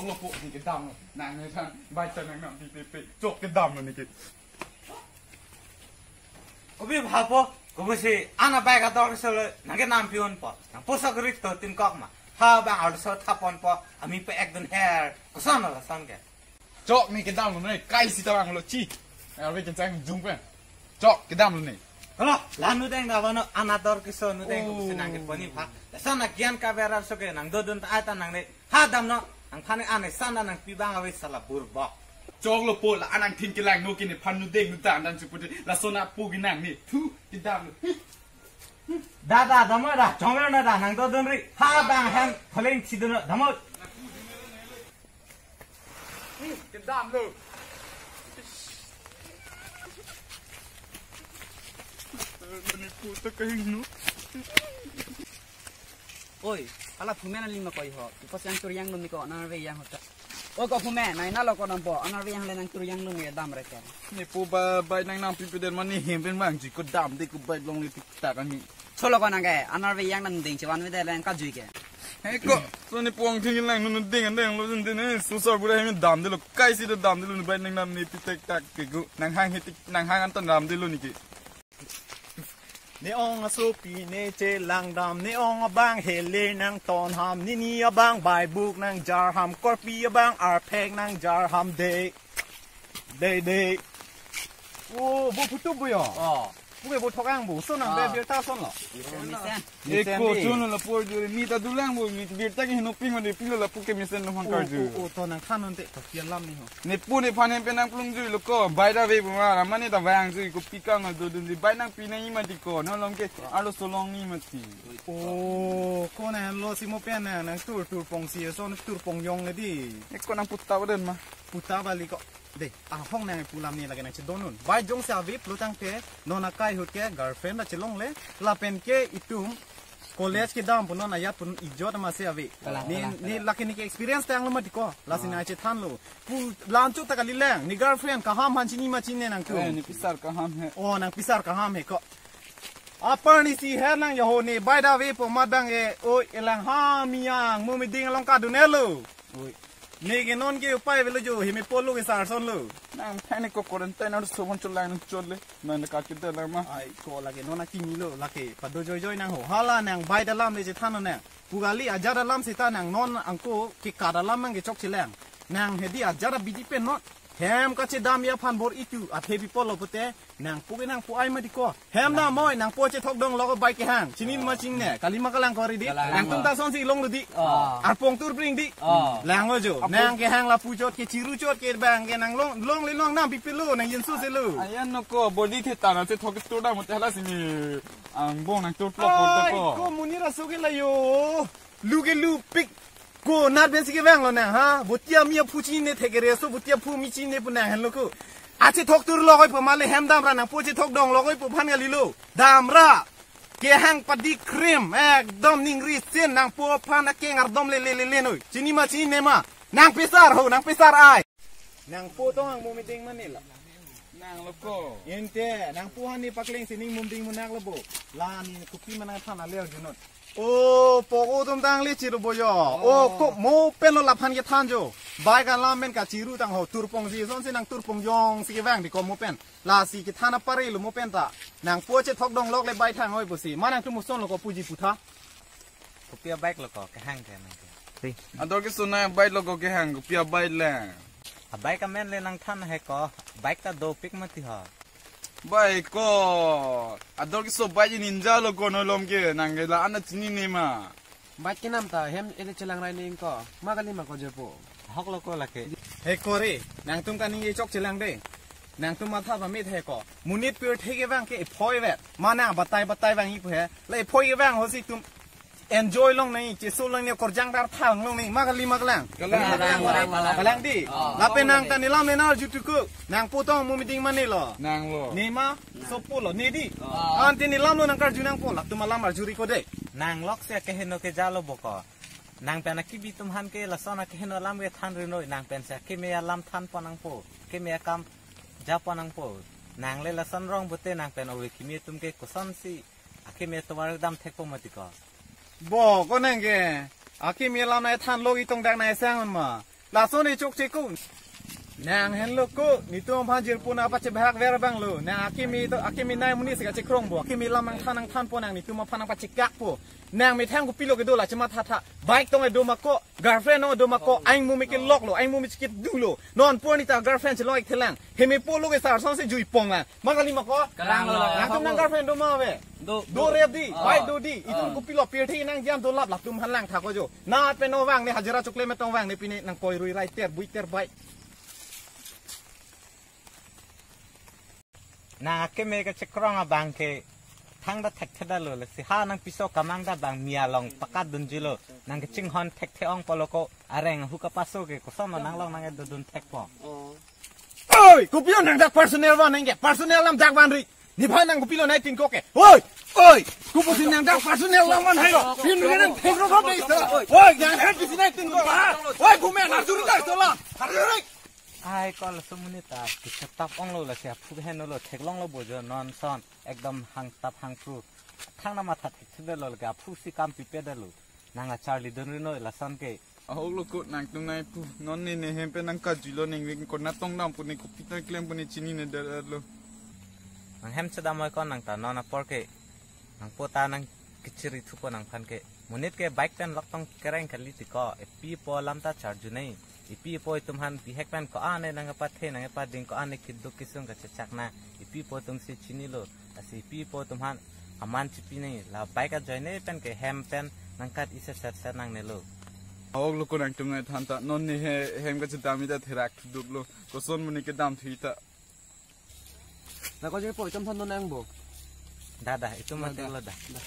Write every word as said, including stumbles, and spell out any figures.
Lo po, ne kedam lo. Nang ne than, bai ta nang nam pipe pe. Chok kedam lo ne ke. Kopi bhappo, kopi si, ana bai kador solo, nang ke nam pi-unpo. Nang poso kerik to tin kok ma. Ha bang arloso thap-unpo, ami pe ek dun her. Koson lo lason ke. Chok ne kedam lo ne, kai si tawang lo chi. Arve kencang jung pen. Chok kedam lo ne. Halo, la nudeng da bano, ana dor keso nudeng, oh, kopi si nang ke poni bha. Lason a gyan kabe arloso ke, nang dodun ta ai ta nang ne. Ha damnon, nang phan ne ane sana nang pi bang ave sala burbok. Chok lo po la anang thin kelang no kine phan nudeng nudan dan chupute lason apu ginang ne thu kedam lo. Da da damnon da chong lo na da nang dodun ri. Ha bang hem phaleng si dunnon damnon. Kedam lo. Ne puta kahing no. Oi, hala phumen aling ma koi ho. Ipas yang tur yang lum ni ko, anar ve yang ho ta. Oi ko phumen, nai na lo ko nampo, anar ve yang le nang tur yang lum ni dam re ke. Ne po ba bai nang nam pipi den mani hem pen bang ji ko dam de ko bai long le tik tak ani. Solo ko nang ke, anar ve yang nang ding chevan ve de leng ka jui ke. He ko, so ne puang thing lang nun ding an deng lo jun de ne, susar bura hem dam de lo, kai si de dam de lo, bai nang nam ne pi tek tak ke gu, nang hang he tik, nang hang an tan dam de lo ne ke. Ne ong asopi ne chelang dam, ne ong abang hele nang ton ham, nini abang bai buk nang jar ham, korpi abang arphek nang jar ham de. De, de. O, bo putu bo yo. Oh. Puke bo thokang bo. So nang be, ah, birta son lo. Mesen. Eko, mesen de. Chun lo por juri. Mi ta dulang bo. Mi birta ke hino ping ma de pilo la puke mesen lo hon karju. O, o, o, to nang than non te. To kian lam ni ho. Ne pu ne phan hem pen nang plung jui lo ko. By the way, bo ma, ramani ta vang jui ko pi kang do dun di. Bai nang pi nang ima di ko. No long ke arloso long ni mati. O, ko nang lo si mo pen nang, nang tur tur pong si, so nang tur pong yong le di. Eko nang puta ba den ma. Puta bali ko. De, ahong nang pu lam ni lake nang chedon non. Bai jongsi ave pulo tangte, non akai ahut ke girlfriend ta chelongle, lapen ke itum college kedam pu non ajat pu non ijot ma si ave. Kalang, ne, kalang, ne kalang. Lake ne ke experience tang lo mati ko. Lasi, ah, nang chethan lo. Pu lam chot ta kali lang. Ne girlfriend kaham han chini ma chini nangtum. Eh, ne pisar kaham he. O, nang pisar kaham he ko. Apar ni si her nang yaho ne, by the way, po madang e, oi, elang ha miyang, mo miding along kadun elo. Oi. Ne ke non ke upai velo jo, himi polo ke sar son lo. Nang thani ko quarantine ar sobon cholang chole. Nang ka kida lang ma. Ai, ko lake non akimi lo, lake pado joi joi nang ho. Hala nang bai dalam le chethan nang. Pu kali ajat alam seta nang non angko ke ka dalam mang ke chok chelang. Nang hedi ajat abidi pen non. Hem kachedam aphan bor-i tu, athe bipolo pute, nang pu ke nang pu ai mati ko. Hem dam moi, nang po chethok dong lo ko bai kehang. Chini ma chini ne, kali ma kalang kori di. Kalang. Nangtum ta son si long lo di. Oh. Arpong tur bring di. Oh. Lang lo jo. Apong. Nang kehang lapu chot ke chiru chot ke bang ke nang long, long le long nam pipi lo, nang yinsu si lo. Ayan no ko, body the ta na chethok tur dam mo te hala sini. Angbong nang tur plok ko te ko. Ai, ko monit aso ke la yo. Lu ke lu pik. Ko nat ben si kevang lo nang ha. Votia mi aphu chini ne thekere so votia phu mi chini ne pu nang henlo ko. Achethok tur lo koi po male hem dam ra nang po chethok dong lo koi po phan kali lo. Dam ra. Kehang padi cream. Ekdom ningri sin nang po phan akeng ardom le le le le noi. Chini ma chini ne ma. Nang pisar ho, nang pisar ai. Nang po tong ang mo meeting mane la. Nang lo ko. Ente, nang po hani pakleng sining mumding munak lo bo. La ni kopi manang than aler junot. O, pok o tum tang le chiru bo yo. O, ko mo pen lo laphan kethan jo. Bai ka lam pen kachiru tang ho turpong si son si nang turpong yong si kevang di ko mo pen. Lasi kethan apare lo mo pen ta. Nang po chethok dong lok le bai thang hoi bo si. Ma nangtum mo son lo ko puji putha. Kopi a-bike lo ko kehang ke nang ke. Ador keso nang bike lo ko kehang kopi a-bike le. A-bike amen le nang than he ko. Bike ta dopik mati ho. Bike ko. Ador keso bike Ninja lo ko no lom ke nang ke la ana chini ne ma. Bike kenam ta hem ele chelang rai ne ko. Ma kali ma ko jepo. Hok lo ko lake. He ko re, nangtum kaningje chok chelang de. Nangtum matha pamit he ko. Monit pirthe kevang ke ephoi vet. Mana batai batai vang-i pu he. La ephoi kevang ho si tum enjoy long nai, cheso long nai, korjang dar thang long nai, ma kali ma kalang. Kalang, kalang, kalang, kalang. Kalang di. Oh. Lapen nang ta ne lam ne nar jutu ko. Nang po tong mo meeting mane lo. Nang lo. Ne ma, sopo lo, ne di. Oh. Ante ne lam lo nang karju nangpo, latum alam arjuri ko de. Nang lok si akeheno keja lo bo ko. Nang pen akibi atum aphan ke lason akeheno alam kethan ri noi, nang pen si akeme alam than pon nangpo, akeme akam ja pon nangpo. Nang le lason rong pute nang pen ove kimi atum ke koson si akeme atovar dam thekpo mati ko. Bo, ko nang ke, akeme alam nai than lo itong dak nai sang ma. Lason e chokche ko. Nang henlo ko, netum aphan jirpo nangpachebahak ver abang lo. Nang akimi to, akimi nai muni sika chekrongpo. Akimi lam nangthan nangthanpo nang netum aphan nangpachekakpo. Nang methang kopilo kedo la chemathatha. Bike tong kedo ma ko, girlfriend tong kedo ma ko, aing mumi kelok lo, aing mumi chikit du lo. Non pur neta girlfriend chelong ik thelang. Hemi polo ke sar son se jui pong lang. Ma kali ma ko? Kalang lo. Nangtum nang girlfriend do ma ave? Do. Do rep di, ah, bike do di. Itum, ah, kopilo pirthe nang jam dolap latum han langtha ko jo. Na pen no vang ne hajira chokle me tong vang ne pine nang poi rui rai ter bui ter bike. Nang akimi kechekrong abang ke thangta thekthedetlo, lasi ha nangpiso kamang ta bang mi along pakatdunjilo. Nang kachinghon thekthe ong polo ko areng hu kapaso ke koson ma nang long nang dodun thekpo. Oh. Oi, kopilo nang dak personal van nang ke, personal lam dak van ri. Nephan nang kopilo nai tin ko ke. Oi, oi, kopusi nang dak personal lam van hai lo. Pin ke nang thek ro thap dei sa. Oi, nang hai pisi nai tin ko ha. Oi, kume na juri dak so la. Hari hari. Ai, kol so muni ta kichetap onglo, lasi aphu henlo, theklonglo bo jo non son. Ekdom hangtap hangpru. Thang na matha thekthedetlo ke aphu si kam pipedetlo. Nang acharli dun ri noi lason ke. Ahok lo ko, nangtum nai pu. Non ne nehem pen nang kajuilo, ningve konat tong dampo ne, kopi ta klempo ne, chininedetlo. Nang hem chedam oi ko nang ta non apor ke. Nangpo ta nang kechiri thupo nangphan ke. Monit ke bike pen lok tong kereng kali ti ko. Epi po lam ta charju nei. Epi po itum aphan bihek pen ko-an ne nang kepathe nang kepading, ko-an ne keduk kesung kachechak na. Epi po atum si chinilo. Lasi epi po atum aphan aman chipi nei. La bike ajoine pen ke hem pen nangkat isi set set nangnelo. Ahok lo ko, nangtum nai than ta. Non ne he-, hem kachedam ta therak thuduplo. Koson muni kedam thu ta. Na ko je po itum than do nang bo. Da da, itum, da, mate da, lo da. Da.